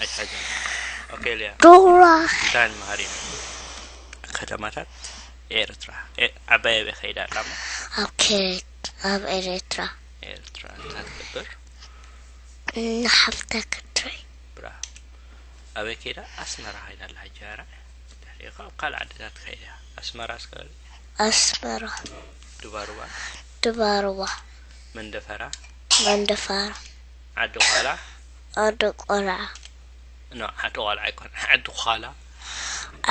ኣይትሓዝን። ኦኬ፣ ሊያ። ዱራ እንታይ ንመሃር ኢና? ከተማታት ኤርትራ። ኤ-፣ ዓባይ ኣበይ ከይዳ ኣላ እሞ? ኣብ ከ ኣብ ኤርትራ ኤርትራ እንታይ ትገብር? ንሓፍታ ክትርኢ ብራ ኣበይ ከይዳ? ኣስመራ ከይዳ ኣላ። ሕጂ ኣረ ድሕሪኡ ካብ ካልእ ዓድታት ከይዳ። ኣስመራ እስከ ኣስመራ ዱባሩባ ድባርዋ መንደፈራ መንደፋራ ዓዲ ኳላ ኣዲ ቆልዓ ኖ ዓዲ ቆልዓ ኣይኮን ዓዲ ኳላ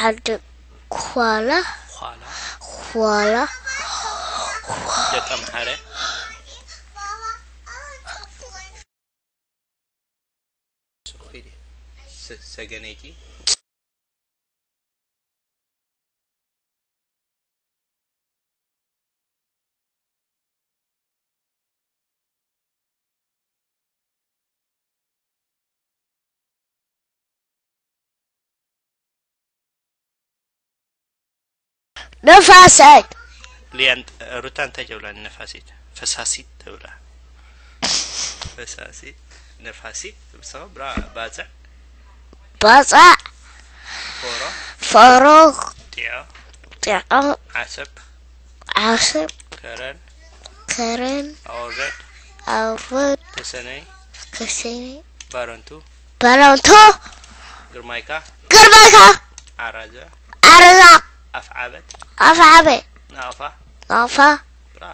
ዓዲ ኳላ ኳላ ኳላ ደቂ ኣምሓረ ስ- ሰገነይቲ ነፋሰት ሊያን ሩታ እንታይ ተብላ ንነፋሲት ፈሳሲት ተብላ ፈሳሲት ነፋሲት ትብሰኸ ብራ ባፅዕ ባፃዕ ፎሮ ፈሮ ጢዖ ጢዖ ዓሰብ ዓሰብ ከረን ከረን ኣወርደድ ኣውረድ ተሰነይ ከሰኒ ባረንቱ በረንቱ ግርማይካ ግርማይካ ዓራዘ ኣረዛ ኣፍዓበት ኣፍዓበ ናቕፋ ናፋ ብራ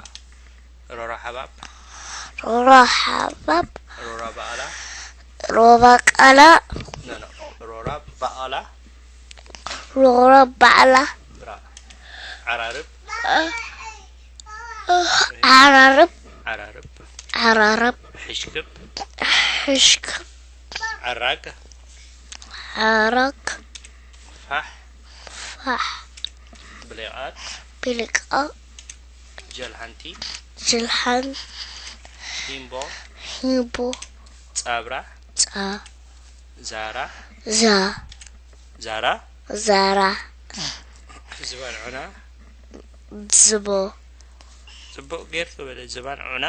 ሮራ ሓባብ ሮሮ ሓባብ ሮራ በኣላ ሮባ ቃላ ኖ ኖ ሮራ በኣላ ሮሮ ባዕላ ብራ ዓራርብ ዓራርብ ዓራርብ ዓራርብ ሕሽክብ ሕሽክ ዓራግ ዓራግ ፋሕ ፋሕ ብሌቓት ቢልቃ ጀልሃንቲ ጅልሓን ሂምቦ ሂቦ ጻብራ ጻ ዛራ ዛ ዛራ ዛራ ዝባን ዑና ዝቦ ጽቡቕ ጌርክ በለ ዝባን ዑና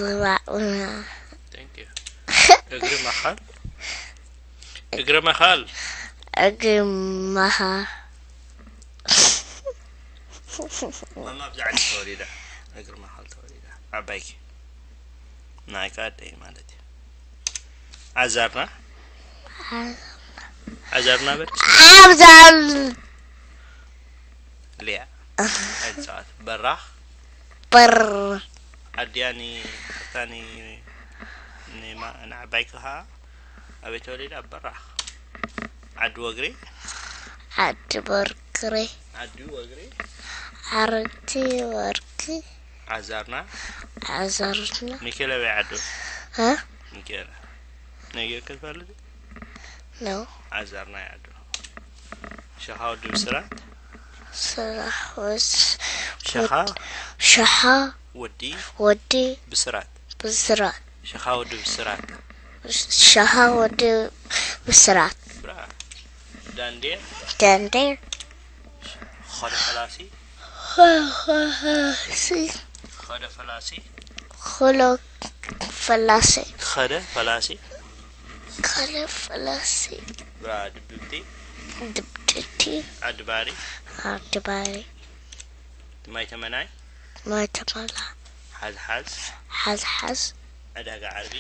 ዝባዑና Thank you እግሪ መኻል እግሪ መኻል እግሪ መኻ ማማ ኣብዚ ዓዲ ተወሊዳ እግሪ መኻል ተወሊዳ ዓባይኪ ናይ ካደይ ማለት እዩ ዓዛርና ዓዛርና በል ዓብዛን ሊያ ኣይትጻወት በራኽ ብር ኣዲኣ ኒ ሓፍታ ኒ ኒማ ንዓባይኪ ኸዓ ኣበይ ተወሊዳ በራኽ ዓዲ ወግሪ ዓዲ በርክሪ ዓዲ ወግሪ ዓረቲ ወርኪ ዓዛርና ዓዘርና ሚኬል ኣበይ ዓዱ እ ሚኬል ነጊርኪ ትፈልጥ ነው ዓዛርና ይዓዱ ሸኻ ወዲ ብስራት ስራሕ ወስ ሸኻ ሸሓ ወዲ ወዲ ብስራት ብስራት ሸኻ ወዲ ብስራት ሸሓ ወዲ ብስራት ብራ ዳንዴር ደንዴር ኸደ ፈላሲ ሲ ኸደ ፈላሲ ኾሎ ፈላሲ ኸደ ፈላሲ ካለ ፈላሲ ብራ ድብብቲ ድብድቲ ዓድባሪ ዓድባሪ ማይ ተመናይ ማተማላ ሓዝሓዝ ሓዝሓዝ ዕዳጋ ዓርቢ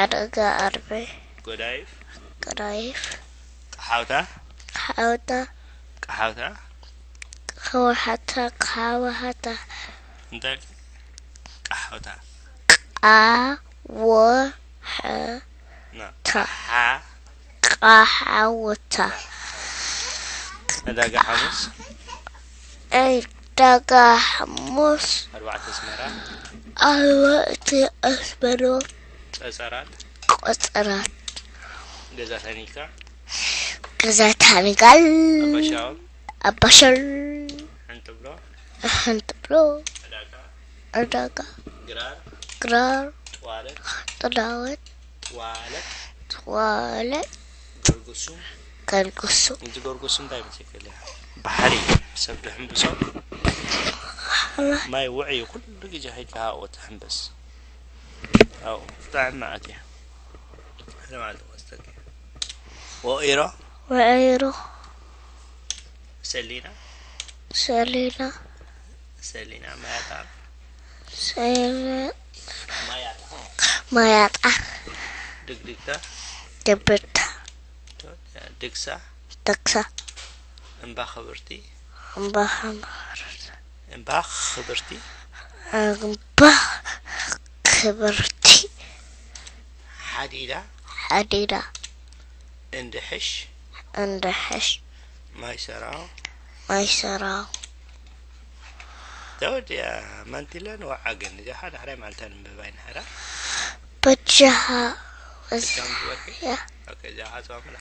ዓደጋ ኣርበ ጎዳይፍ ቀራይፍ ቀሓውታ ሓውታ ቀሓውታ ከወሓታ ከወሓታ እንታይ ቀሓውታ ቃወሐ ና ታ ሓ ቃሓውታ ዕዳጋ ሓሙስ ዕዳጋ ሓሙስ ኣርባዕተ ኣስመራ ኣርባዕተ ኣስመራ ጸጸራት ቆጸራት ገዛ ታኒካ ገዛ ታኒጋል ኣባሻውል ኣባሸል ሕንጥብሎ ሕንጥብሎ ዕዳጋ ዕዳጋ ግራር ግራር ጥዋለት ጥላወት ጥዋለት ትዋለ ገርጉሱም ከልጉሱ እዚ ገርጉሱም እንታይ መሰከል ባሕሪ ሰብ ዝሕምብሶ ማይ ውዕይ ኩሉ ግዜ ከይድካ ሃዎ ትሕምብስ ኣብኡ ብጣዕሚ መዓት እዩ ለማለት ወስተኪ ወኢሮ፣ ወዒሩ፣ ሰሊና፣ ሰሊና፣ ሰሊና፣ ማያጣ፣ ሰሊና፣ ማያጣ፣ ማያጣ፣ ድግድግታ፣ ድብርታ፣ ድግሳ፣ ተክሳ፣ እምባ ክብርቲ፣ እምባ ሓማረት፣ እምባ ክብርቲ፣ እምባ ክብርቲ፣ ሓዲዳ፣ ሓዲዳ፣ እንድሕሽ፣ እንድሕሽ፣ ማይ ሰራው፣ ማይ ሰራው፣ ተወዲያ፣ መንቲለን ወዓገን። እዚኣ ሓደ ሕራይ ማልታ ንብባይ ንሕራ። በጃኻ፣ እዛም ዝበልኪ? ያ፣ ኦኬ፣ እዚኣ ሓጽባ ምላ።